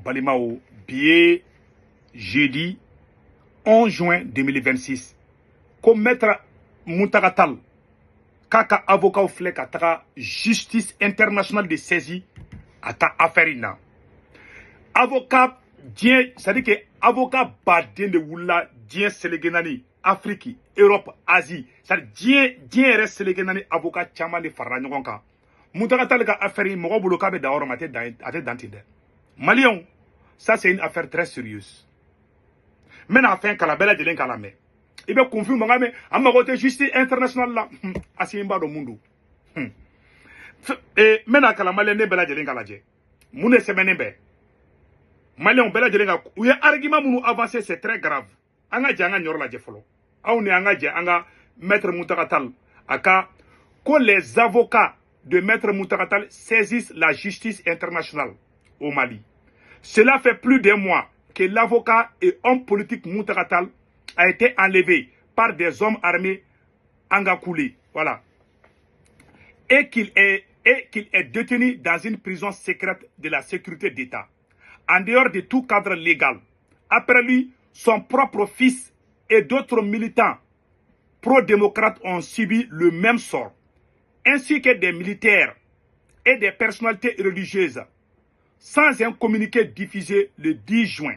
Balimaw, bi ye jeudi 11 juin 2026 ko maître Mountaga Tall k'a ka avocat filɛ ka taga justice internationale de saisie a ka affaire in na. Avocat diɲɛ, c'est à dire que avocat baden de wulila diɲɛ seleke naani, Afrique, Europe, Asie, c'est à dire diɲɛ yɛrɛ seleke naani, avocat caman de farala ɲɔgɔn kan. Mountaga Tall ka affaire in, mɔgɔ bolo k'a bɛ dan yɔrɔ ma, a tɛ dan ten dɛ. Maliyɛnw, ça c'est une affaire très sérieuse. N bɛna fɛn kalan bɛɛ lajɛlen k'a lamɛn. I bɛ kunfin mankan mɛn, an mago tɛ justice internationale la. Asimi b'a dɔn mun don. N bɛna kalan maliyɛn den bɛɛ lajɛlen k'a lajɛ. Mun de sɛbɛnnen bɛ? Maliyɛnw bɛɛ lajɛlen ka u ye argument minnu avancé, c'est très grave. An ka jɛ an ka ɲɔrɔ lajɛ fɔlɔ. Aw ni an ka jɛ an ka maître Mountaga Tall a ka ko les avocats de maître Mountaga Tall saisissent la justice internationale au Mali. Cela fait plus d'un mois que l'avocat et homme politique Mountaga Tall a été enlevé par des hommes armés encagoulés. Voilà. Et qu'il est détenu dans une prison secrète de la sécurité d'État, en dehors de tout cadre légal. Après lui, son propre fils et d'autres militants pro-démocrates ont subi le même sort, ainsi que des militaires et des personnalités religieuses, sans un communiqué diffusé le 10 juin.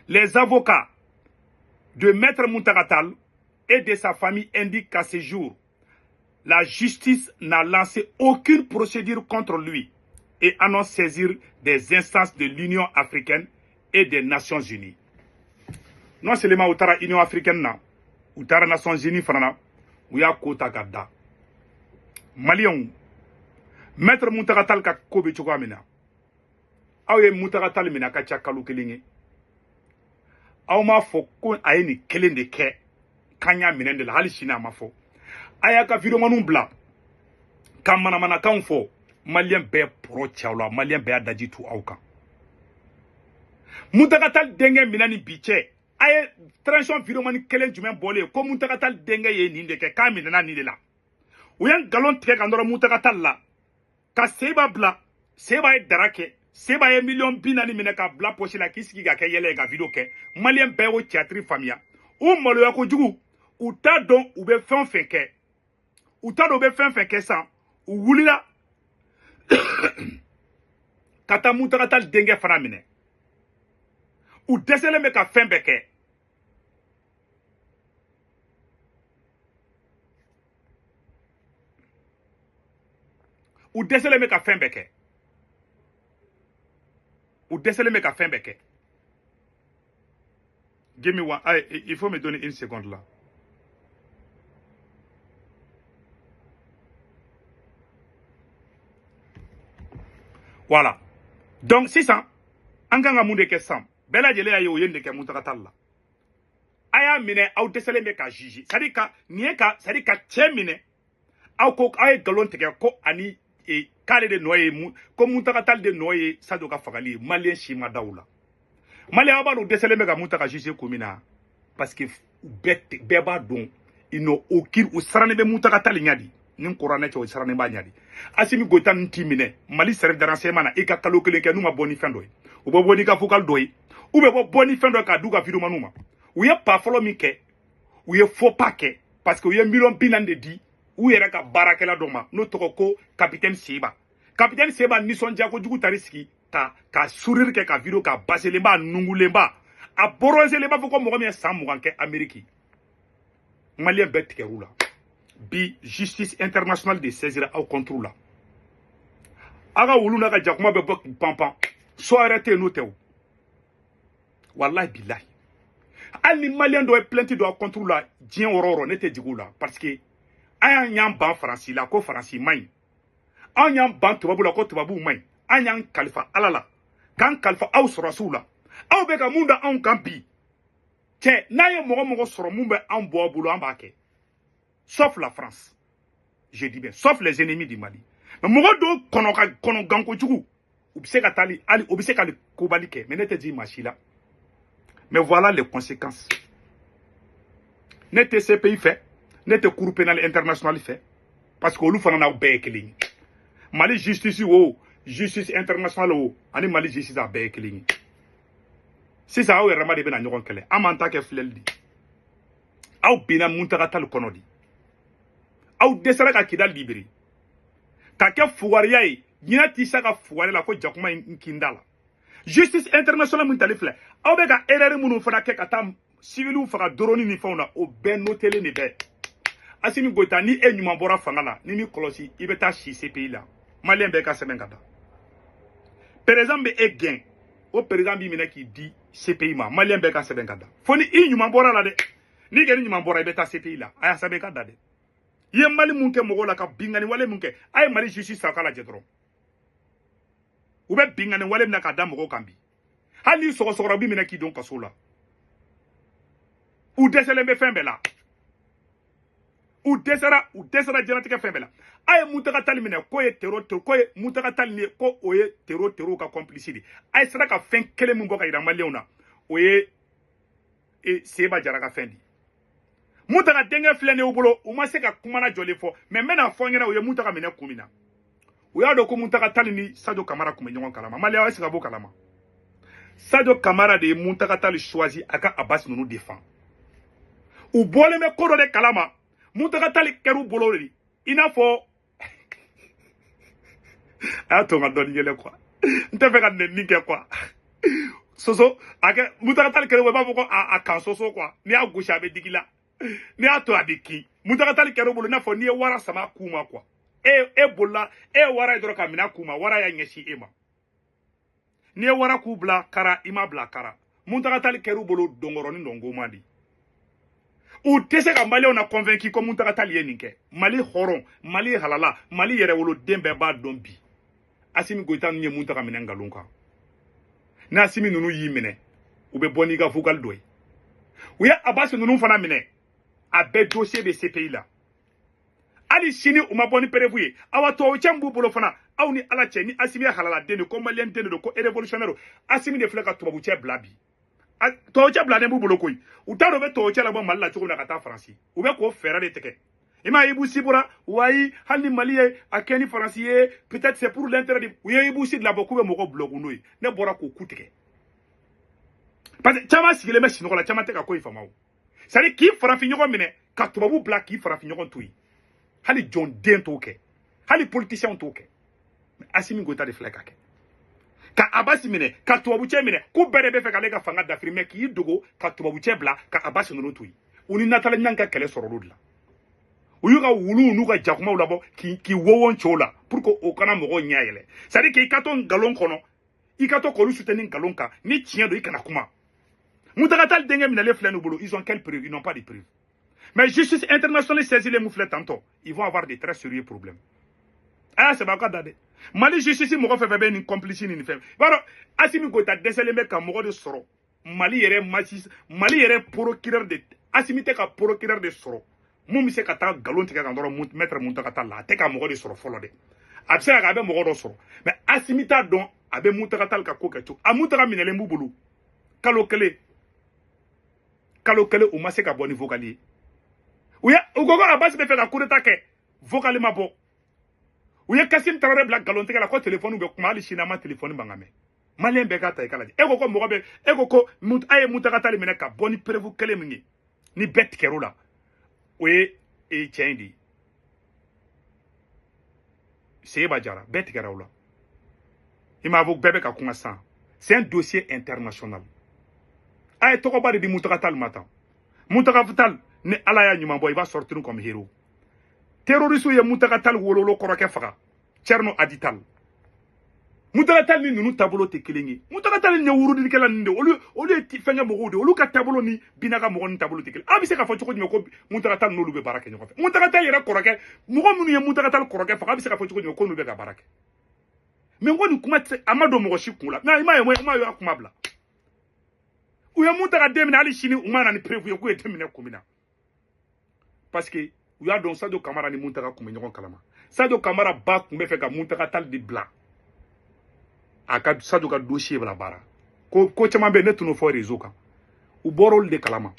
Les avocats de maître Mountaga Tall et de sa famille indiquent qu'à ce jour, la justice n'a lancé aucune procédure contre lui et annonce saisir des instances de l'Union africaine et des Nations unies. Non seulement u taara Union africaine na, u taara Nations unies fana na, u y'a ko ta ka da. Maliyɛnw, maître Mountaga Tall ka ko bɛ cogoya min na, aw ye Mountaga Tall minɛ a ka ca kalo kelen ye. Aw m'a fɔ ko a ye nin kelen de kɛ k'an y'a minɛ de la, hali sini a ma fɔ. A y'a ka videomaniw bila ka manamanakanw fɔ, maliyɛn bɛɛ pɔrɔ ci aw la, maliyɛn bɛɛ y'a daji tu aw kan. Mountaga Tall denkɛ minɛ ni bi cɛ, a ye transition videomani kelen jumɛn bɔlen ko Mountaga Tall denkɛ ye nin de kɛ k'a minɛna nin de la. U ye nkalon tigɛ ka nɔrɔ Mountaga Tall la ka Seba bila, Seba ye dara kɛ, Seba ye miliyɔn 40 minɛ ka bila poche la k'i sigi ka kɛ yɛlɛ ye ka video kɛ. Maliyɛn bɛɛ y'o théâtre faamuya. U maloya kojugu, u t'a dɔn u bɛ fɛn o fɛn kɛ, u t'a dɔn u bɛ fɛn fɛn kɛ sisan. U wulila ka taa Mountaga Tall denkɛ fana minɛ. U dɛsɛlen bɛ ka fɛn bɛɛ kɛ. U dɛsɛlen bɛ ka fɛn bɛɛ kɛ. U dɛsɛlen bɛ ka fɛn bɛɛ kɛ. Give me one. Il faut me donner une seconde là. Voilà. Donc sisan an kan ka mun de kɛ sisan? Bɛɛ lajɛlen y'a ye o ye nin de kɛ Mountaga Tall la. A y'a minɛ, aw dɛsɛlen bɛ ka juger. C'est à dire ka nin ye ka, c'est à dire ka cɛ minɛ. Aw ko aw ye nkalon tigɛ ko ani k'ale de nɔ ye, ko Mountaga Tall de nɔ ye Sadio ka fagali ye. Maliyɛn si ma da u la. Maliyɛn aw b'a dɔn u dɛsɛlen bɛ ka Mountaga juger kun min na, parce que bɛɛ b'a dɔn ils n'ont aucune, u sirannen bɛ Mountaga Tall ɲɛ de. Ni kuranɛ cɛ, o sirannen b'a ɲɛ de. Assimi Goïta ninnu t'i minɛ Mali service de renseignement na, i ka kalo kelen kɛ n'u ma bɔ ni fɛn dɔ ye, u bɛ bɔ n'i ka vocal dɔ ye, u bɛ bɔ ni fɛn dɔ ye k'a d'u ka videomaniw ma. U ye pas fɔlɔ min kɛ, u ye faux pas kɛ, parce que u ye miliyɔn 40 de di u yɛrɛ ka baarakɛla dɔ ma n'o tɔgɔ ko capitaine Seba. Capitaine Seba nisɔndiya kojugu taar'i sigi ka sourire kɛ ka video ka baselenba nungulenba a bronzelen b'a fɔ ko mɔgɔ min ye san 20 kɛ Amérique. Maliyɛn bɛɛ tigɛr'u la. Bi justice internationale de saisira aw contre la. Aw ka wulu n'a ka jakuma bɛ bɔ k'i panpan, so yɛrɛ tɛ yen n'o tɛ o. Walahi bilahi, hali ni maliyɛn dɔ ye plainte don aw contre la diɲɛ yɔrɔ o yɔrɔ, ne tɛ jigin u la, parce que an y'an ban Faransi la ko Faransi man ɲi, an y'an ban tubabu la ko tubabuw man ɲi, an y'an kalifa Ala la k'an kalifa aw sɔrɔsiw la. Aw bɛ ka mun da anw kan bi cɛ, n'a ye mɔgɔ mɔgɔ sɔrɔ mun bɛ anw bɔ aw bolo, an b'a kɛ. Sauf la France, je dis bien, sauf les ennemis du Mali. Mais mɔgɔ dɔw kɔnɔ ka kɔnɔ gan kojugu, u bɛ se ka taali hali u bɛ se ka kobali kɛ, mais ne tɛ jigin maa si la. Mais voilà les conséquences. Ne tɛ CPI fɛ, ne tɛ Cour pénale internationale fɛ, parce que olu fana n'aw bɛɛ ye kelen ye. Mali justice wo, Justice internationale o ani Mali justice a bɛɛ ye kelen ye. Sisan aw yɛrɛ ma de bɛna ɲɔgɔn kɛlɛ, an m'an ta kɛ filɛli de. Aw binna Mountaga Tall kɔnɔ de, aw dɛsɛra ka Kidal libéré ka kɛ fugariya ye. Ɲinɛ t'i sa ka fugari la ko jakuma in kinda la. Justice internationale mun tali filɛ, aw bɛ ka erreur minnu fana kɛ ka taa civiliw faga drone ni fɛnw na, o bɛɛ notelen de bɛ. Assimi Goïta, ni e ɲuman bɔra fanga la, ni m'i kɔlɔsi, i bɛ taa si CPI la. Maliyɛn bɛɛ ka sɛbɛn ka da. Président bɛ e gɛn, o président b'i minɛ k'i di CPI ma. Maliyɛn bɛɛ ka sɛbɛn ka da. Fo ni i ɲuman bɔra la dɛ, n'i kɛni ɲuman bɔra, i bɛ taa CPI la. A y'a sɛbɛn ka da dɛ. I ye Mali mun kɛ mɔgɔw la, ka binkani wale mun kɛ, a ye Mali justice ta k'a lajɛ dɔrɔn. U bɛ binkani wale min na k'a da mɔgɔw kan bi, hali n'i sɔgɔsɔgɔra, u b'i minɛ k'i don kaso la. U dɛsɛlen bɛ fɛn bɛɛ la, u dɛsɛra, u dɛsɛra diɲɛlatigɛ fɛn bɛɛ la. A ye Mountaga Tall minɛ k'o ye terro, k'o ye Mountaga Tall ni ko o ye terro ka complice de. A ye sera ka fɛn kelen min bɔ ka yira maliyɛnw na, o ye Seba Jara ka fɛn di. Mountaga denkɛ filɛ nin y'u bolo, u ma se ka kuma na jɔlen fɔ, mais n bɛna fɔ n ɲɛna u ye Mountaga minɛ kun min na. U y'a dɔn ko Mountaga Tall ni Sadio Camara tun bɛ ɲɔgɔn kalama. Maliyɛnw, est-ce que a b'o kalama? Sadio Camara de ye Mountaga Tall choisi a ka Abbas ninnu défend. U bɔlen bɛ ko dɔ de kalama. Mountaga Tall kɛr'u bolo de i n'a fɔ a y'a to n ka dɔɔnin yɛlɛ quoi, n tɛ fɛ ka nɛni kɛ quoi. Soso a kɛ Mountaga Tall kɛr'u i b'a fɔ ko a kan soso quoi, n'i y'a gosi a bɛ digi la, n'i y'a to a bɛ kin. Mountaga Tall kɛr'u bolo i n'a fɔ n'i ye wara sama k'u ma quoi. E bolila, e ye wara ye dɔrɔn ka minɛ k'u ma, wara y'a ɲɛsin e ma. N'i ye wara k'u bila kara, i ma bila kara. Mountaga Tall kɛr'u bolo dɔnkɔrɔnin dɔnkoma de. U tɛ se ka maliyɛnw na convaincu ko Mountaga Tall ye nin kɛ. Mali hɔrɔn, Mali halala, Mali yɛrɛwoloden bɛɛ b'a dɔn bi, Assimi Goïta ninnu ye Mountaga minɛ nkalon kan. Ni Assimi ninnu y'i minɛ, u bɛ bɔ n'i ka vocal dɔ ye. U ye Abbas ninnu fana minɛ, a bɛɛ dossier bɛ CPI la. Hali sini u ma bɔ ni preuve ye. Awa, tubabu cɛ min b'u bolo fana, aw ni Ala cɛ, ni Assimi ye halaladen de, ko maliyɛn den de don, ko révolutionnaire don, Assimi de filɛ ka tubabu cɛ bila bi. Tubabu cɛ bilalen b'u bolo koyi. U t'a dɔn u bɛ tubabu cɛ labɔ Mali la cogo min na ka taa Faransi. U bɛ k'o fɛɛrɛ de tigɛ. I m'a ye, Ibou Sy bɔra wayi, hali ni Mali ye a kɛ ni Faransi ye, peut-être c'est pour l'intérêt de. U ye Ibou Sy labɔ k'u bɛ mɔgɔw bulɔku n'o ye. Ne bɔra k'o ku tigɛ parce que caman sigilen bɛ sunɔgɔ la, caman tɛ ka ko in faamu o. C'est à dire k'i farafin ɲɔgɔn minɛ ka tubabu bila k'i farafin ɲɔgɔn to yen, hali jɔn den t'o kɛ, hali politicien t'o kɛ. Mais Assimi Goïta de filɛ ka kɛ ka Abbas minɛ ka tubabu cɛ minɛ, k'u bɛɛ de bɛ fɛ k'ale ka fanga dafiri, mais k'i dogo ka tubabu cɛ bila ka Abbas ninnu to yen. U ni Nathalie Niang ka kɛlɛ sɔrɔ olu de la. U y'u ka wuluw n'u ka jakumaw labɔ k'i wowon cɛw la pour que o kana mɔgɔw ɲɛ yɛlɛ. C'est à dire k'i ka to nkalon kɔnɔ, i ka to k'olu soutenir nkalon kan. Ni tiɲɛ don, i kana kuma. Mountaga Tall denkɛ minɛlen filɛ n'u bolo, ils ont quelle preuve? Ils n'ont pas de preuve. Mais justice internationale saisilen mun filɛ tantôt, ils vont avoir de très sérieux problèmes. A y'a sɛbɛn aw ka da dɛ. Mali justice mɔgɔ fɛn fɛn bɛ nin complice ni nin fɛn, i b'a dɔn Assimi Goïta dɛsɛlen bɛ ka mɔgɔ de sɔrɔ Mali yɛrɛ magis, Mali yɛrɛ procureur de. Assimi tɛ ka procureur de sɔrɔ mun bɛ se ka taa nkalon tigɛ kan dɔrɔn maître Mountaga Tall la. A tɛ ka mɔgɔ de sɔrɔ fɔlɔ dɛ. A bɛ se ka kɛ a bɛ mɔgɔ dɔ sɔrɔ, mais Assimi t'a dɔn a bɛ Mountaga Tall ka ko kɛ cogo. A Mountaga minɛlen b'u bolo kalo kelen, kalo kelen, u ma se ka bɔ ni vocal ye. U ye u ko ko Abbas bɛ fɛ ka coup d'état kɛ, vocal ma bɔ. U ye Kassim Traoré bila nkalontigɛ la ko téléphone bɛ kuma, hali sini an ma téléphone mankan mɛn. Maliyɛn bɛɛ k'a ta i k'a lajɛ. E ko ko mɔgɔ bɛ e ko ko a ye Mountaga Tall minɛ ka bɔ ni preuve kelen min ye, ni bɛɛ tigɛr'o la, o ye cɛ in de ye, Seba Jara. Bɛɛ tigɛra o la. I m'a fɔ bɛɛ bɛ ka kuma sisan, c'est un dossier international. A ye tɔgɔba de di Mountaga Tall ma tan. Mountaga Tall, ni Ala y'a ɲuman bɔ, il va sortir comme héros. Terroriste ye Mountaga Tall wololo kɔrɔkɛ faga, Thierno Adi Tall. Mountaga Tall ni ninnu taabolo tɛ kelen ye. Mountaga Tall ni wurudilikɛla ninnu de, olu ye fɛnkɛ mɔgɔw de, olu ka taabolo ni Bina ka mɔgɔ ni taabolo tɛ kelen. An bɛ se k'a fɔ cogo jumɛn ko Mountaga Tall n'olu bɛ baara kɛ ɲɔgɔn fɛ? Mountaga Tall yɛrɛ kɔrɔkɛ, mɔgɔ minnu ye Mountaga Tall kɔrɔkɛ faga, an bɛ se k'a fɔ cogo jumɛn ko n'u bɛ ka baara kɛ? Mais n ko nin kuma tɛ, a ma don mɔgɔ si kun la. I m'a ye, i m'a ye, a kuma bila. U ye Mountaga den minɛ, hali sini u ma na ni preuve ye k'u ye den minɛ kun min na, parce que u y'a dɔn Sadio Camara ni Mountaga tun bɛ ɲɔgɔn kalama. Sadio Camara ba tun bɛ fɛ ka Mountaga Tall de bila a ka Sadio ka dossier bila baara. Ko ko caman bɛ yen, ne tun n'o fɔ réseau kan, u bɔra olu de kalama.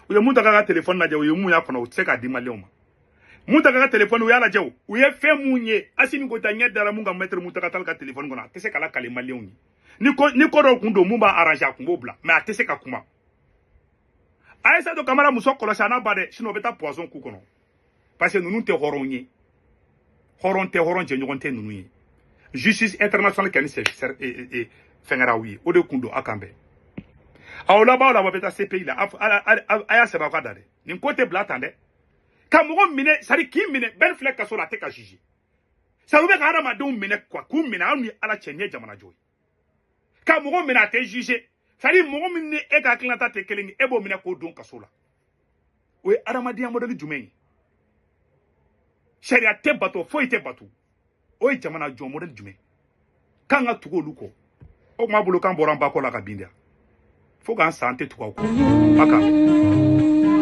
U ye Mountaga ka téléphone lajɛ, u ye mun y'a kɔnɔ, u tɛ se k'a di maliyɛnw ma. Mountaga ka téléphone, u y'a lajɛ, o u ye fɛn mun ye? Assimi Goïta ɲɛ dara mun kan maître Mountaga Tall ka téléphone kɔnɔ? A tɛ se k'a lakale maliyɛnw ye. Ni ko dɔw kun don mun b'a arranger, a kun b'o bila, mais a tɛ se ka kuma. A ye Sadio Kamara muso kɔlɔsi a n'a ba dɛ, sinon o bɛ taa poison k'u kɔnɔ, parce que ninnu tɛ hɔrɔn ye, hɔrɔn tɛ, hɔrɔn jɛɲɔgɔn tɛ ninnu ye. Justice internationale kɛ ni fɛn kɛra aw ye, o de kun don. A kan bɛn aw laban, aw laban bɛ taa CPI la. A y'a sɛbɛn aw ka da dɛ, nin ko tɛ bila tan dɛ. Ka mɔgɔ minɛ, c'est à dire k'i minɛ, bɛɛ filɛ kaso la, a tɛ ka juger. C'est à dire u bɛ ka hadamadenw minɛ quoi, k'u minɛ. Aw ni Ala cɛ, nin ye jamana jɔ ye? Ka mɔgɔ minɛ, a tɛ juger. C'est à dire mɔgɔ min ni e ka hakilinata tɛ kelen ye, e b'o minɛ k'o don kaso la, o ye adamadenya modèle jumɛn ye? Sariya tɛ bato, foyi tɛ bato. O ye jamana jɔ modèle jumɛn k'an ka tugu olu kɔ? O kuma bolo kan bɔra an ba kɔ la ka bin de, fo k'an san tɛ tugu aw kɔ. A kan bɛn.